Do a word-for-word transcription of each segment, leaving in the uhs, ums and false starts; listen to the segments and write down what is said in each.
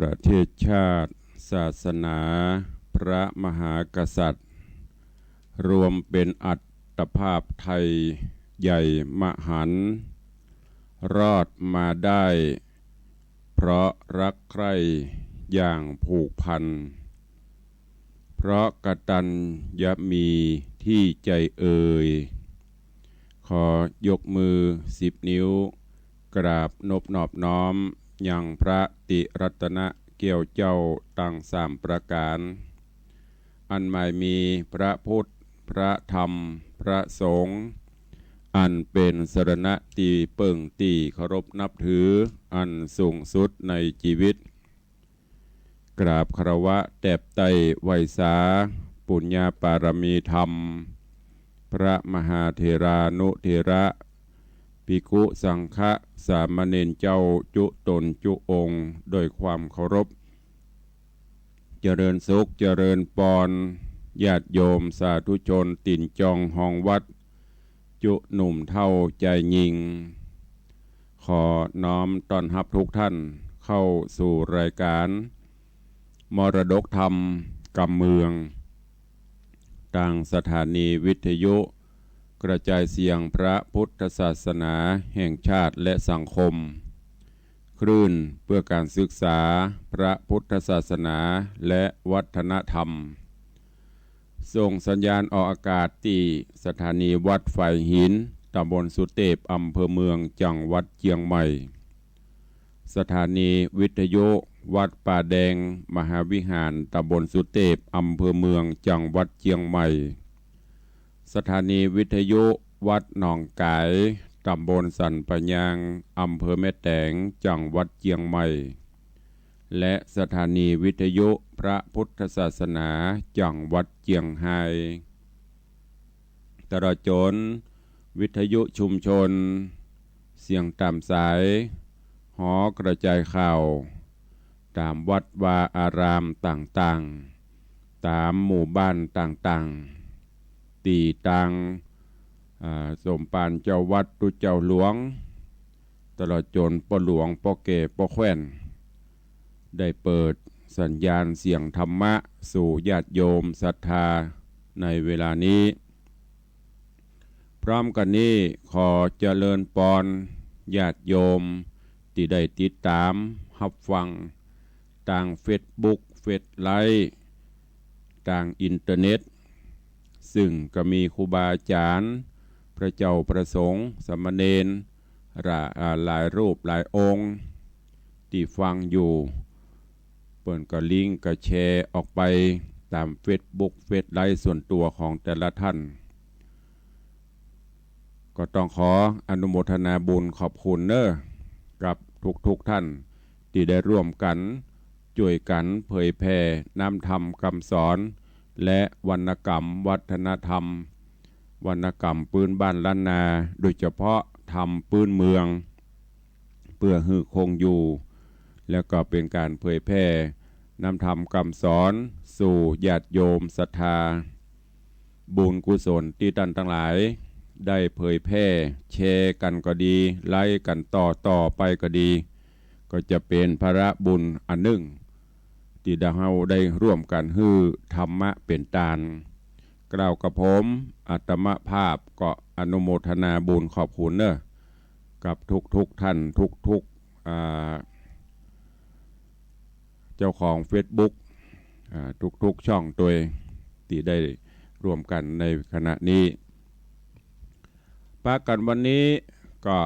ประเทศชาติ ศาสนา พระมหากษัตริย์ รวมเป็นอัตภาพไทยใหญ่มหันต์ รอดมาได้ เพราะรักใคร่อย่างผูกพัน เพราะกตัญญมีที่ใจเอ่ย ขอยกมือสิบนิ้ว กราบนบนอบน้อมยังพระติรัตนเกี้ยวเจ้าตังสามประก๋าน อันหมายมีพระพุทธ พระธรรม พระสงฆ์ อันเป๋นสรณะตี้เปิ้งตี้เคารพนับถืออันสูงสุดในจีวิต กราบคารวะแตบไต้ไหว้สา ปุญญาปารมีธรรม พระมหาเถรานุเถระ ภิกขุสังฆะ สามเณรเจ้าจุ๊ต๋นจุ๊องค์ โดยความเคารพ เจริญสุข เจริญปอน ญาติโยมสาธุชนตี๋นจองฮองวัด จุ๊หนุ่มเฒ่าจายญิง ขอน้อมต้อนฮับทุกท่านเข้าสู่รายการ มรดกธรรมกำเมือง ตางสถานีวิทยุกระจายเสียงพระพุทธศาสนาแห่งชาติและสังคม คลื่นเพื่อการศึกษาพระพุทธศาสนาและวัฒนธรรม ส่งสัญญาณออกอากาศตี้สถานีวัดฝายหิน ตำบลสุเตพ อำเภอเมือง จังหวัดเจียงใหม่ สถานีวิทยุวัดป่าแดงมหาวิหาร ตำบลสุเตพ อำเภอเมือง จังหวัดเจียงใหม่ สถานีวิทยุวัดหนองก๋าย ตำบลสันป่ายาง อำเภอแม่แตง จังหวัดเจียงใหม่ และสถานีวิทยุพระพุทธศาสนา จังหวัดเจียงฮาย ตลอดจ๋นวิทยุชุมชนเสียงต๋ามสาย หอกระจายข่าว ต๋ามวัดวาอารามต่างๆ ต๋ามหมู่บ้านต่างๆ ตี้ตาง อ่า สมภารเจ้าวัดตุ๊เจ้าหลวง ตลอดจ๋นป้อหลวง ป้อแก่ ป้อแคว่น ได้เปิดสัญญาณเสียงธรรมะสู่ญาติโยมศรัทธาในเวลานี้ พร้อมกั๋นนี้ขอเจริญปอนญาติโยมตี้ได้ติดต๋ามฮับฟังตางเฟซบุ๊ก เฟซไลฟ์ ตางอินเทอร์เน็ต ซึ่งก็มีครูบาอาจ๋ารย์ พระเจ้าพระสงฆ์ สามเณร หลาย อ่า หลายรูปหลายองค์ตี้ฟังอยู่ เปิ้นก็ลิงก์ก็แชร์ออกไปต๋ามเฟซบุ๊ก เฟซไลฟ์ส่วนตั๋วของแต่ละท่าน ก็ต้องขออนุโมทนาบุญขอบคุณเน่อ กับทุกๆ ท่านตี้ได้ร่วมกั๋น จ้วยกั๋นเผยแผ่น้ำธรรมกำสอน และวรรณกรรมวัฒนธรรม วรรณกรรมปื๊นบ้านล้านนา โดยเฉพาะธรรมปื๊นเมือง เปื้อหื้อคงอยู่ แล้วก็เป๋นก๋านเผยแผ่น้ำธรรมกำสอนสู่ญาติโยมศรัทธา บุญกุศลตี้ต้านตังหลายได้เผยแผ่แชร์กั๋นก็ดี ไลก์กั๋นต่อๆ ไปก็ดี ก็จะเป๋นผละบุญอันนึ่ง ตี้เฮาได้ร่วมกั๋นหื้อธรรมะเป๋นตาน กล่าวกับผมอาตมาภาพก็อนุโมทนาบุญขอบคุณเน่อ กับทุกๆ ท่าน ทุกๆ อ่า เจ้าของเฟซบุ๊ก อ่า ทุกๆ ช่องตวยตี้ได้ร่วมกั๋นในขณะนี้ ปะกั๋นวันนี้ก็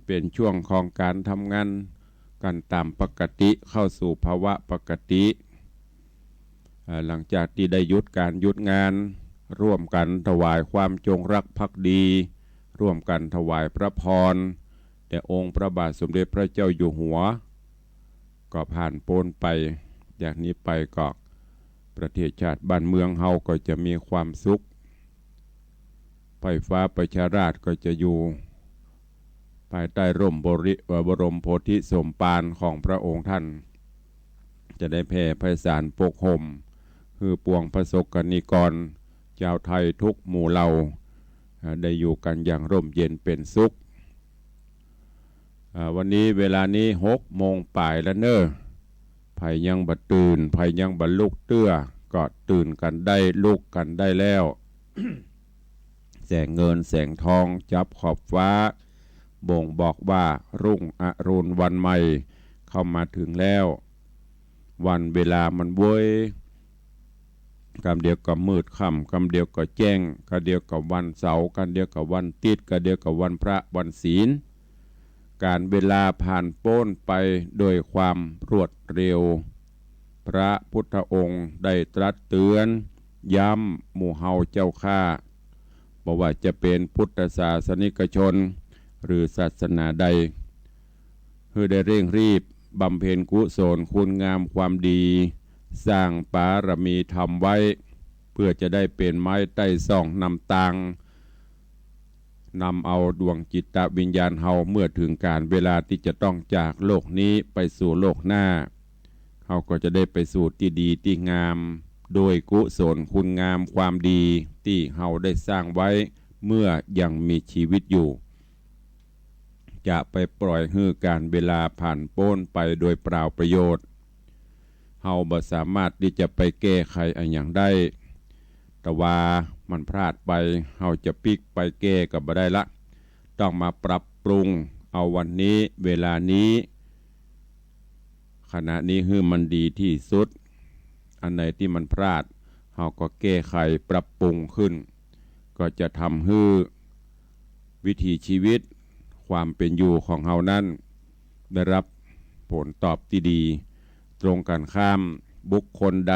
เป๋นช่วงของก๋านทำงานกั๋นต๋ามปกติ เข้าสู่ภาวะปกติ อ่า หลังจากตี้ได้หยุดก๋านหยุดงาน ร่วมกั๋นถวายความจงรักภักดี ร่วมกั๋นถวายพระพรแด่องค์พระบาทสมเด็จพระเจ้าอยู่หัว ก็ผ่านป๊นไป จากนี้ไปก็ประเทศชาติบ้านเมืองเฮาก็จะมีความสุข ไพร่ฟ้าประชาราษฎร์ก็จะอยู่ภายใต้ร่มบริ- เอ่อ บรมโพธิสมภารของพระองค์ท่าน จะได้แผ่ไพศาลปกห่ม หื้อปวงพระสกนิกร จาวไทยทุกหมู่เหล่า เอ่อ ได้อยู่กั๋นอย่างร่มเย็นเป๋นสุข อ่า วันนี้เวลานี้หกโมงป๋ายแล้วเน่อ ผยังบ่ตื่น ผยังบ่ลุกเตื้อ ก็ตื่นกั๋นได้ ลุกกั๋นได้แล้ว แสงเงินแสงทองจับขอบฟ้า บ่งบอกว่ารุ่งอรุณวันใหม่เข้ามาถึงแล้ว วันเวลามันเว้ย กำเดียวก็มืดค่ำ กำเดียวก็แจ้ง กำเดียวก็วันเสาร์ กำเดียวก็วันอาทิตย์ กำเดียวก็วันพระวันศีล ก๋าลเวลาผ่านป๊นไปโดยความรวดเร็ว พระพุทธองค์ได้ตรัสเตื๋อนย้ำหมู่เฮาเจ้าข้า บ่ว่าจะเป๋นพุทธศาสนิกชน หรือศาสนาใด หื้อได้เร่งรีบบำเพ็ญกุศลคุณงามความดี สร้างบารมีธรรมไว้ เพื่อจะได้เป๋นไม้ใต้ซองนำตาง นำเอาดวงจิตวิญญาณเฮา เมื่อเถิงก๋าลเวลาตี้จะต้องจากโลกนี้ไปสู่โลกหน้า เฮาก็จะได้ไปสู่ตี้ดีตี้งาม โดยกุศลคุณงามความดีตี้เฮาได้สร้างไว้เมื่อยังมีชีวิตอยู่ จะไปปล่อยหื้อก๋าลเวลาผ่านป๊นไปโดยเปล่าประโยชน์ เฮาบ่สามารถตี้จะไปแก้ไขอะหยังได้ แต่ว่ามันพลาดไป เฮาจะปิ๊กไปแก้ก็บ่ได้ละ ต้องมาปรับปรุงเอาวันนี้ เวลานี้ ขณะนี้หื้อมันดีตี้สุด อันไหนตี้มันพลาด เฮาก็แก้ไขปรับปรุงขึ้น ก็จะทำหื้อวิถีชีวิต ความเป๋นอยู่ของเฮานั้น ได้รับผลตอบตี้ดี ตรงกั๋นข้าม บุคคลใด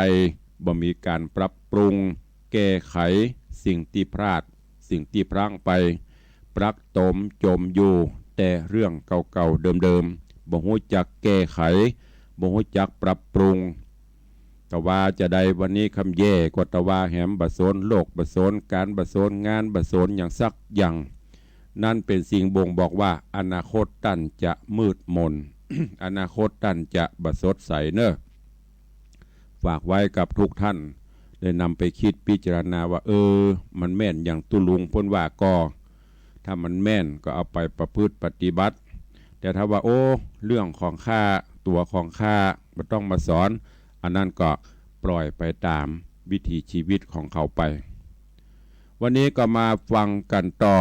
บ่มีก๋าลปรับปรุง แก้ไขสิ่งตี้พลาด สิ่งตี้พลั้งไป ปลักต๋มจ๋มอยู่แต่เรื่องเก่าๆ เดิมๆ บ่ฮู้จักแก้ไข บ่ฮู้จักปรับปรุง ตะวาจาใดวันนี้ค่ำแย่ก็ตะวาแหม บ่สนโลก บ่สนก๋าล บ่สนงาน บ่สนหยังสักอย่าง นั้นเป๋นสิ่งบ่งบอกว่าอนาคตต้านจะมืดมน อนาคตต้านจะบ่สดใสเน่อ ฝากไว้กับทุกท่าน ได้นำไปคิดพิจารณาว่า เออ มันแม่นอย่างตุ๊ลุงเปิ้นว่าก่อ ถ้ามันแม่นก็เอาไปประพฤติปฏิบัติ แต่ถ้าว่า โอ้ เรื่องของข้า ตั๋วของข้า บ่ต้องมาสอน อันนั้นก็ปล่อยไปต๋ามวิถีชีวิตของเขาไป วันนี้ก็มาฟังกั๋นต่อ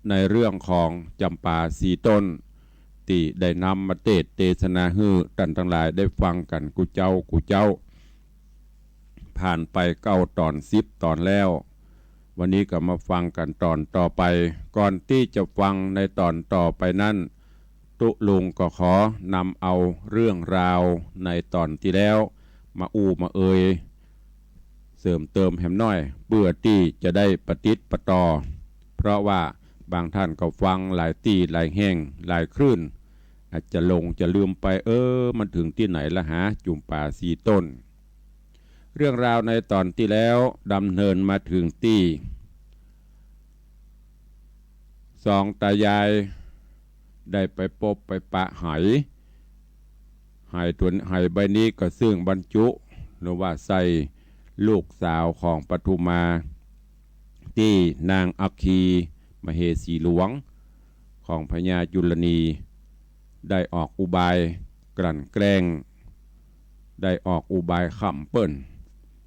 ในเรื่องของจ๋ำปาสี่ต้น ตี้ได้นำมาเตสน์เตสนาหื้อต้านตังหลายได้ฟังกั๋นกู้เจ๊ากู้เจ๊า ผ่านไปเก้าต๋อนสิบต๋อนแล้ว วันนี้ก็มาฟังกั๋นต๋อนต่อไป ก่อนตี้จะฟังในต๋อนต่อไปนั้น ตุ๊ลุงก็ขอนำเอาเรื่องราวในต๋อนตี้แล้วมาอู้มาเอ่ย เสริมเติมแหมหน้อย เปื้อตี้จะได้ปะติดปะต่อ เพราะว่าบางท่านก็ฟังหลายตี้หลายแห่งหลายคลื่น อาจจะหลงจะลืมไป เออ มันเถิงตี้ไหนละหา จ๋ำปาสี่ต้น เรื่องราวในต๋อนตี้แล้วดำเนินมาเถิงตี้ สองต๋ายายได้ไปปบไปปะไห ไหตั๋ว ไหใบนี้ก็ซึ่งบรรจุ หรือว่าใส่ลูกสาวของปทุมา ตี้นางอัคคีมเหสีหลวงของพญาจุลนี ได้ออกอุบายกลั่นแกล้ง ได้ออกอุบายขำเปิ้น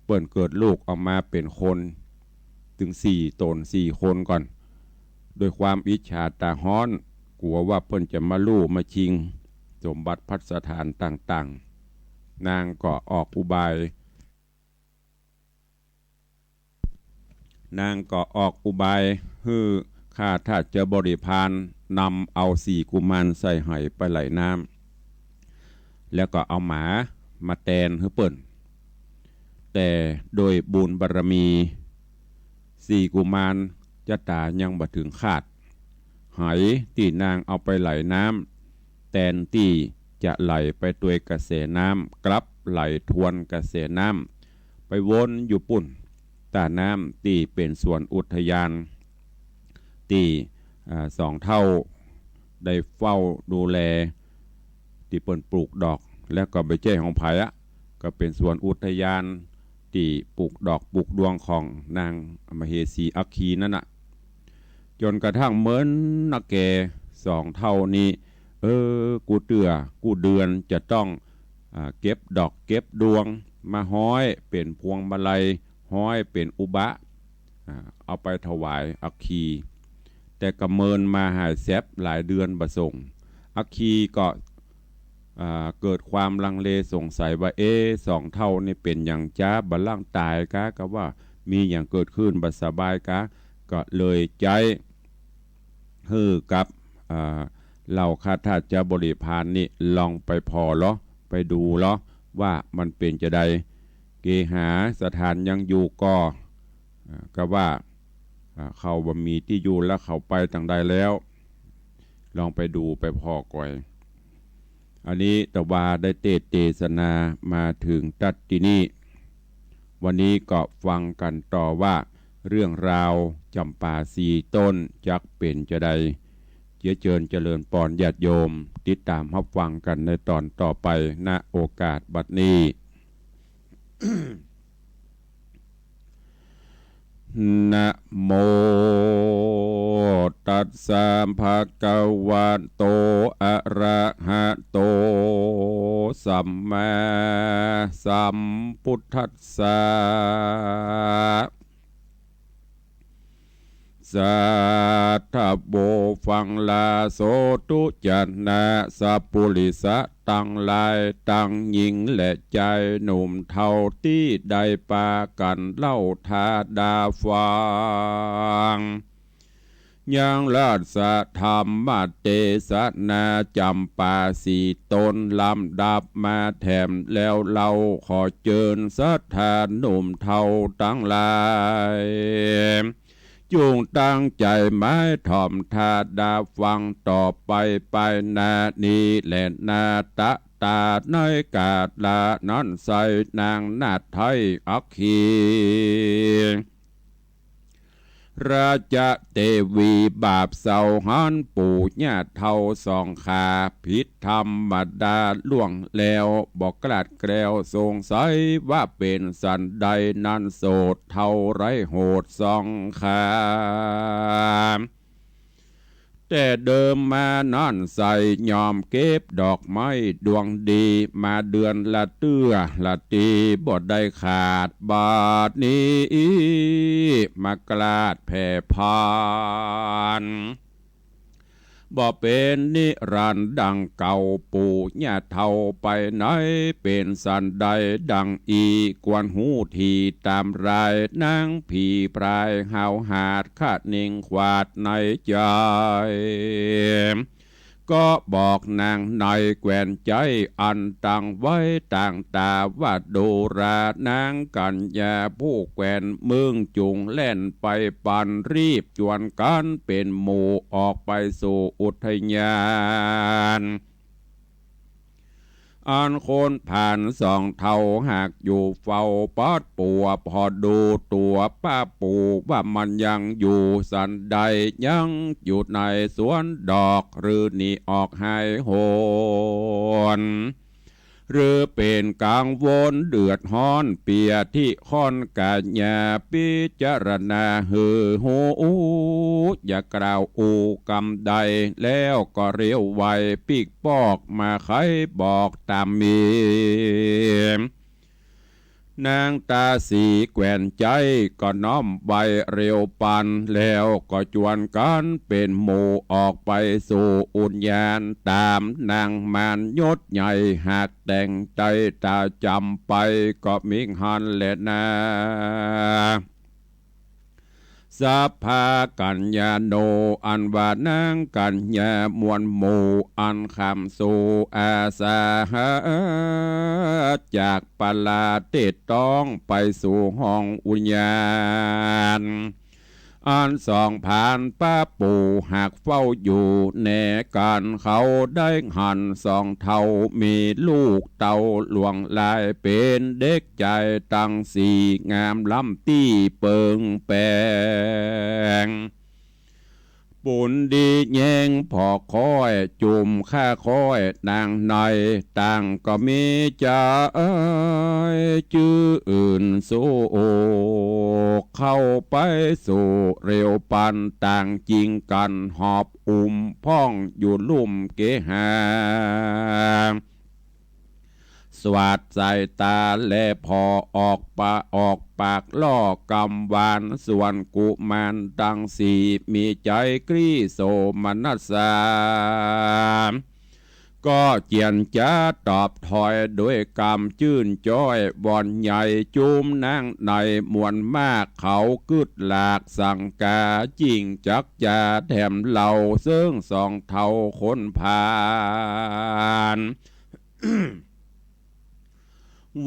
เปิ้นเกิดลูกออกมาเป๋นคนตึงสี่ต๋นสี่คนก่อน ด้วยความอิจฉาต๋าฮ้อน กั๋วว่าเปิ้นจะมาลู่มาชิงสมบัติภัสถานต่างๆ นางก็ออกอุบาย นางก็ออกอุบายหื้อข้าทาสเจ้าบริพารนำเอาสี่กุมารใส่ไหไปไหลน้ำ แล้วก็เอาหมามาแตนหื้อเปิ้น แต่โดยบุญบารมี สี่กุมารจะต๋ายังบ่เถิงคาด ไหตี้นางเอาไปไหลน้ำ แตนตี้จะไหลไปตวยกระแสน้ำ กลับไหลทวนกระแสน้ำ ไปวนอยู่ปุ้น ต้าน้ำตี้เป๋นสวนอุทยาน ตี้ อ่า สองเฒ่าได้เฝ้าดูแล ตี้เปิ้นปลูกดอก แล้วก็บ่ใจ้ของใผอะ ก็เป๋นสวนอุทยานตี้ปลูกดอกปลูกดวงของนางมเหสีอัคคีนั้นน่ะ จ๋นกระทั่งเมินนักแก่สองเฒ่านี้ เออ กู้เตื้อกู้เดือนจะต้อง อ่า เก็บดอกเก็บดวงมาฮ้อยเป๋นพวงมาลัย ฮ้อยเป๋นอุบะ อ่า เอาไปถวายอัคคี แต่ก็เมินมาหายแซบหลายเดือนบ่ส่ง อัคคีก็ อ่า เกิดความลังเลสงสัยว่า เอ๊ะ สองเฒ่านี่เป๋นหยังจ๊ะ บ่ล่างต๋ายกา ก็ว่ามีหยังเกิดขึ้นบ่สบายกา ก็เลยใจ๊หื้อกับ อ่า เหล่าข้าทาสบริพารนี่ลองไปผ่อลอ ไปดูลอ ว่ามันเป๋นจาใด เกหาสถานยังอยู่ก่อ อ่า ก็ว่า อ่า เขาบ่มีตี้อยู่แล้ว เขาไปตางใดแล้ว ลองไปดูไปผ่อก่อย อันนี้ตะวาได้เตสน์เตสนามาเถิงตั๊ดตี้นี่ วันนี้ก็ฟังกั๋นต่อว่า เรื่องราวจ๋ำปาสี่ต้นจักเป๋นจาใด เจียเจิญเจริญปอนญาติโยม ติดต๋ามฮับฟังกั๋นในต๋อนต่อไป ณ โอกาสบัดนี้ นะโมตัสสะ ภะคะวะโต อะระหะโต สัมมาสัมพุทธัสสะ สาธุ ฟังลาโสตุ จะนะสัปปุริสะตังหลาย ตังญิงและจายหนุ่มเฒ่า ตี้ได้ปากั๋นเล่าถ้าดาฟัง ยังราชธรรมเตสนาจ๋ำปาสี่ต้น ลำดับมาแถมแล้วเล่า ขอเจิญศรัทธาหนุ่มเฒ่าตังหลาย จุ่งตั้งใจ๋หมายถ่อมถ้าดาฟังต่อไป ไปหน้านี้แลนา ตะต๋าในก๋าละนั้นไส้ นางนาฏไทยอัคคี ราชเตวีบาปเศร้าหัน ปู่ย่าเฒ่าสองขา ผิดธรรมดาล่วงแล้ว บ่กล้าดแกล้วสงสัยว่าเป๋นสันใด นั้นโสดเฒ่าไร้โหดสองขา แต่เดิมมานั้นไส้ ยอมเก็บดอกไม้ดวงดี มาเดือนละเตื้อละตี้ บ่ได้ขาด บาดนี้มากล้าดแผ่พาน บ่เป๋นนิรันดร์ดังเก่า ปู่ย่าเฒ่าไปไหน เป๋นสันใดดังอี้ ควรฮู้ทีต๋ามราย นางผีพรายหาวหาด คะนิงขวาดในใจ๋ ก็บอกนางในแควนใจ๊ อันตั้งไว้ต่างต๋าว่า ดูรา นางกัญญาผู้แควน มึงจุ่งแล่นไปปัน รีบจวนกั๋นเป๋นหมู่ ออกไปสู่อุทยาน อันคนผ่านสองเฒ่าหากอยู่เฝ้าปอดปัว ผ่อดูตั๋วป้าปู่ว่ามันยังอยู่สันใด ยังอยู่ในสวนดอก หรือหนีออกหายโหน หรือเป๋นกังวลเดือดฮ้อน เปียที่ค่อนกัญญา พิจารณาหื้อฮู้ อย่ากล่าวอู้กำใด แล้วก็เร็วไวปิ๊กปอกมาไขบอกต๋ามมี นางตาสีแควนใจ๊ ก็น้อมไวเร็วปัน แล้วก็จวนกั๋นเป๋นหมู่ ออกไปสู่อุทยาน ต๋ามนางมารยศใหญ่ หากแต่งใจ๋ต๋าจ๋ำไป ก็มิหั้นแลนา สัพพะกัญญาโน อันว่านางกัญญามวลหมู่ อันข้ามสู่อาสาหะ จากปาลาเตดต้องไปสู่ห้องอุทยาน อันสองพรานป้าปู่หากเฝ้าอยู่แนกั๋น เขาได้หันสองเฒ่ามีลูกเต้าหลวงหลาย เป๋นเด็กใจ๋ตังสี่ งามล้ำตี้เปิงแป๋ง บุญดีแย้งผ่อค้อย จุ่มข้าค้อยนางใน ต่างก็มีใจ๋จื้นโศก เข้าไปสู่เร็วปัน ต่างจิงกั๋นหอบอุ้มพ่องอยู่ลุ่มเกหา ตวาดสายต๋าแลผ่อ ออกปะ ออกปากล่อคำหวาน ส่วนกุมารตังสี่ มีใจ๋กรี้โสมนัสสา ก็เจียรจ๋าตอบถอย โดยกำจื้นจ้อย บ่อนใหญ่จุมนางในมวลมาก เขากึ๊ดหลากสังกา จึงจักจ๋าแถมเล่า เซิ่งสองเฒ่าคนผ่าน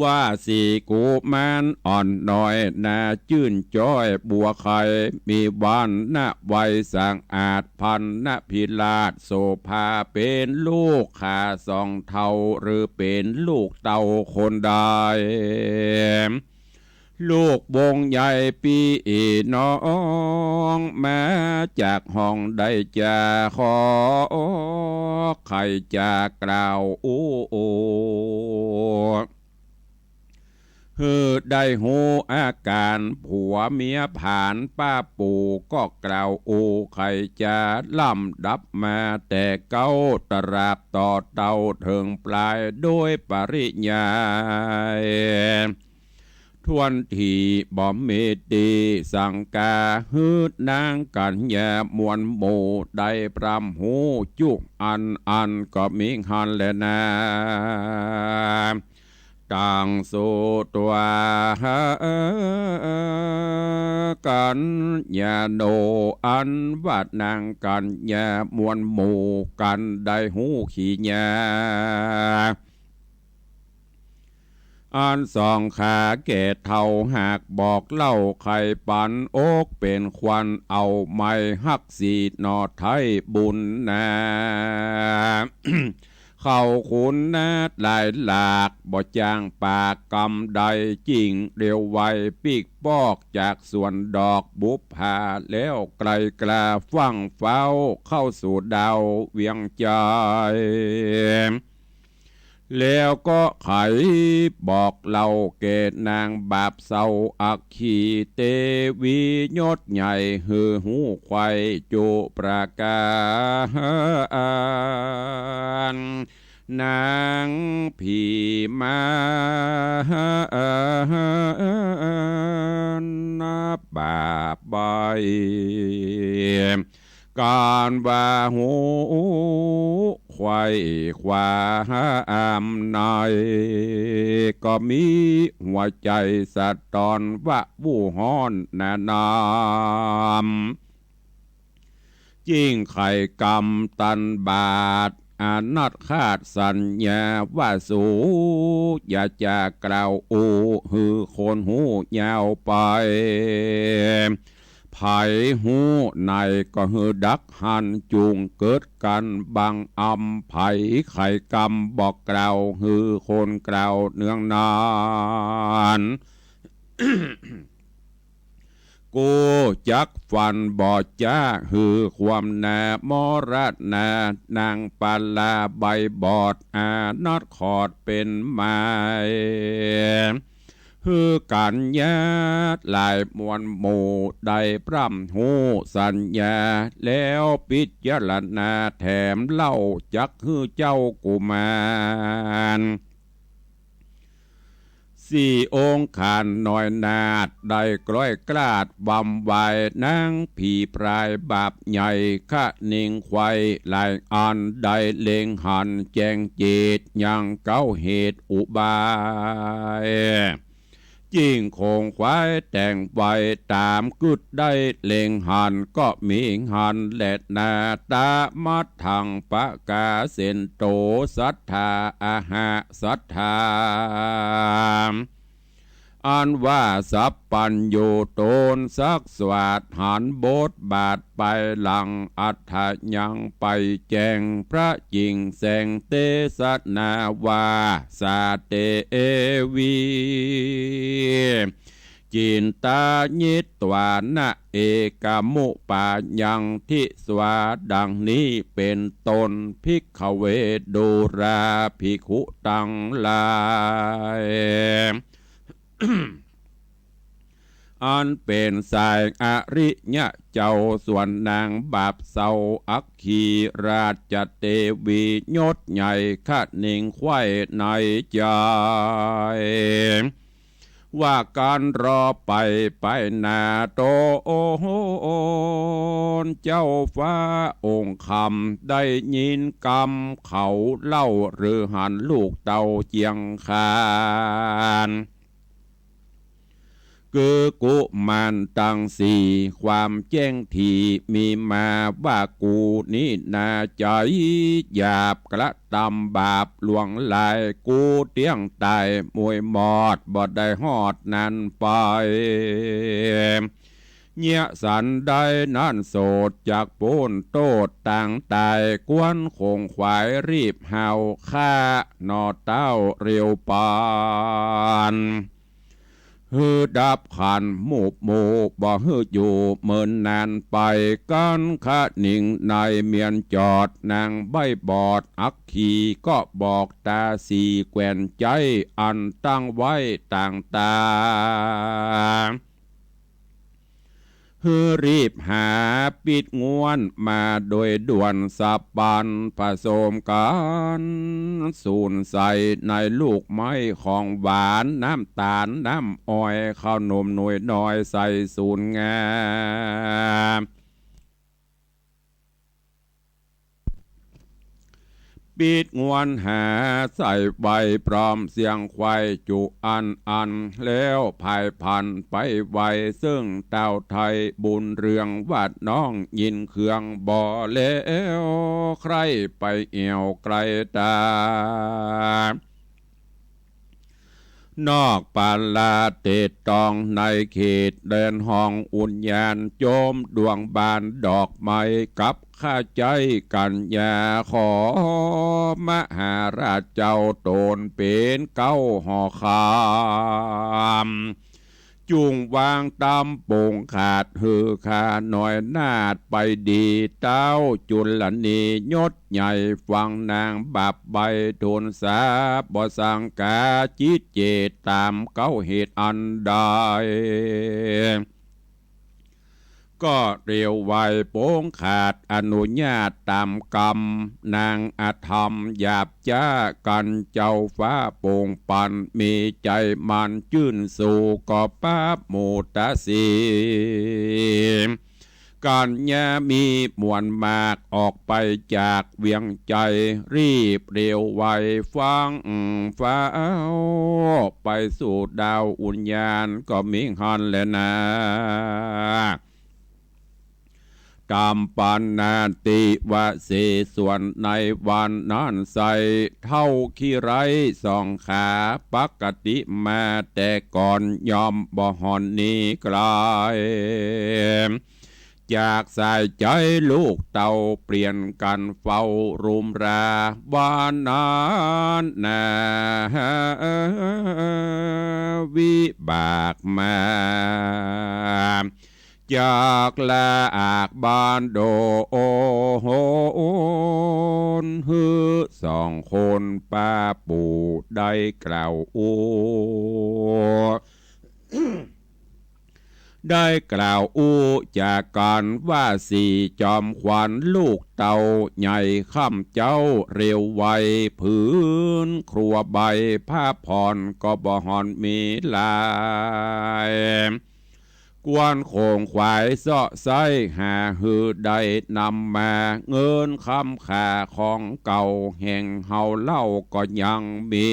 ว่าสี่กุมารอ่อนน้อย หน้าจื้นจ้อยบัวไข่ มีวรรณะไวสะอาด พรรณพิราชโสภา เป๋นลูกข้าสองเฒ่า หรือเป๋นลูกเต้าคนใด ลูกวงใหญ่ปี้น้อง มาจากห้องใดจ๋า ขอใค่จ๋ากล่าวอู้ หื้อได้ฮู้อาก๋านผัวเมียผ่าน ป้าปู่ก็กล่าวอู้ ใค่จ๋าลำดับมา แต่เก๊าตราบต่อเต้าเถิงปลาย โดยปริยาย ถ้วนตี้บ่มีตี้สังกา หื้อนางกัญญามวลหมู่ ได้ปรำฮู้จุอันอัน ก็มีหั้นแลนา ตังสุตวา กัญญาโน อันว่านางกัญญามวลหมู่ กันได้ฮู้ขีญา อันสองขาแก่เฒ่า หากบอกเล่าใค่ปัน อกเป๋นควันเอาไม้ ฮักสีหน่อไท้บุญนา เขาขุนนาหลายหลาก บ่จ้างปากกำใด จึงเร็วไวปิ๊กปอก จากสวนดอกบุปผา แล้วไกลกล้าฟั่งฟ้าว เข้าสู่ดาวเวียงจันทน์ แล้วก็ใค่บอกเล่าแก่นางบาปเศร้าอัคคี เตวียศใหญ่ หื้อฮู้ใค่จุประก๋าน นางผีมาร บาปใบ้ ก๋านว่าฮู้ใค่ความใน ก็มีหัวใจ๋สะตอนว่าบู้ฮ้อนหนาหนาม จึงใค่กำตันบาด อานัตขาดสัญญา ว่าสูอย่าจ๋ากล่าวอู้ หื้อคนฮู้ยาวไป ใผฮู้ในก็หื้อดักหั้น จุ่งเกิดกั๋นบังอำ ใผใค่กำบอกกล่าว หื้อคนกล่าวเนืองนาน กูจักฟันบ่จ๊า หื้อความหนามรณา นางปาลาใบบอด อานัตขอดเป๋นไม้ หื้อกัญญาหลายมวลหมู่ ได้ปรำฮู้สัญญา แล้วพิจารณาแถมเล่า จักหื้อเจ้ากุมาร สี่องค์ขานน้อยนาฏ ได้กล้อยกล้าดบำวาย นางผีพรายบาปใหญ่ คะนิงใค่หลายอัน ได้เล็งหันแจ้งเจต ยังเก๊าเหตุอุบาย จึงคงควายแต่งไว้ ต๋ามกึ๊ดได้เล็งหัน ก็มีหั้นแลนา ตามัตถังปะกาเสนโต สัตถาอะหะสัตถา อันว่าสัพพัญญูต๋นสักสวาทหันบทบาทไปหลัง อัฏฐยังไปแจ้ง พระจิ่งแสงเตสนาว่า สาเตเอวี จินตายิตวานะ เอกมุปายัง ทิสวา ดังนี้เป๋นต้น ภิกขเว ดูราภิกขุตังหลาย อันเป๋นสายอริยะเจ้า ส่วนนางบาปเศร้าอัคคีราชเตวี ยศใหญ่คะนิงไขว้ในใจ๋ ว่ากั๋นรอไป ไปหน้าต๋น เจ้าฟ้าองค์คำ ได้ยินกำเขาเล่า หรือหันลูกเต้าเจียงคาน คือกุมารตังสี่ ความแจ้งถี่มีมาว่า กูนี้นาใจ๋หยาบ กระตำบาปหลวงหลาย กูเตี้ยงต๋ายมวยหมอด บ่ได้ฮอดนั้นไป เยียะสันใดนั้นโสด จักป๊นโต้ษตางต๋าย กวนขงขวายรีบเห่า ฆ่าหน่อเต้าเร็วปาน หื้อดับขันธ์หมู่หมู่ บ่หื้ออยู่เมินนานไป กั๋นคะนิงในเมียนจอด นางใบ้บอดอัคคี ก็บอกต๋าสี่แควนใจ๊ อันตั้งไว้ตางต๋า หื้อรีบหาปิ๊ดง้วนมาโดยด่วน สะปันผสมกั๋น สูนใส่ในลูกไม้ของหวาน น้ำต๋าล น้ำอ้อย ข้าวหนมหน่วยน้อย ใส่สูนงา ปิ๊ดง้วนหาใส่ไว้ พร้อมเสียงไขว้จุอันอัน แล้วผายผันไปไว ซึ่งเต้าไทยบุญเรือง ว่าน้องยินเคืองบ่แล้ว ใคร่ไปแอ่วไกลต๋า นอกปาลาเตตอง ในเขตแดนห้องอุญญาณ โจมดวงบานดอกไม้ กับข้าใจ๊กัญญา ขอมหาราชเจ้าต๋นเป๋นเก๊าห่อคำ จุ่งวางต๋ามโป่งขาด หื้อข้าน้อยนาฏไปดี เต้าจุลนียศใหญ่ ฟังนางบาปใบ้ทูลสา บ่สังกาจิตเจต ต๋ามเก๊าเหตุอันใด ก็เร็วไวโป่งขาดอนุญาตต๋ามกำ นางอธรรมหยาบจ๊า กั๋นเจ้าฟ้าโป่งปัน มีใจ๋หมั่นจื้นสู้ ก็ปราบหมู่ต๋าสี่ กัญญามีมวลมาก ออกไปจากเวียงใจ๋ รีบเร็วไวฟั่งฟ้าว ไปสู่ดาวอุญญาณ ก็มีหั้นแลนา ต๋ามปันนาติวเส ส่วนในวันนั้นไส้ เฒ่าขี้ไร้สองขา ปกติมาแต่ก่อน ย่อมบ่ห่อนหนีไกล จากสายใจ๋ลูกเต้า เปลี่ยนกั๋นเฝ้ารุมรา วันนั้นนา วิบากมา จากลาอากบ้านโดน หื้อสองคนป้าปู่ได้กล่าวอู้ ได้กล่าวอู้จากกั๋นว่า สี่จอมขวัญลูกเต้าใหญ่ค่ำเจ๊าเร็วไว ผืนครัวใบผ้าผ่อนก็บ่ห่อนมีหลาย กวนโขงขวายเซาะไซ้หาหื้อได้นำมา เงินคำค่าของเก่าแห่งเฮาเล่าก็ยังมี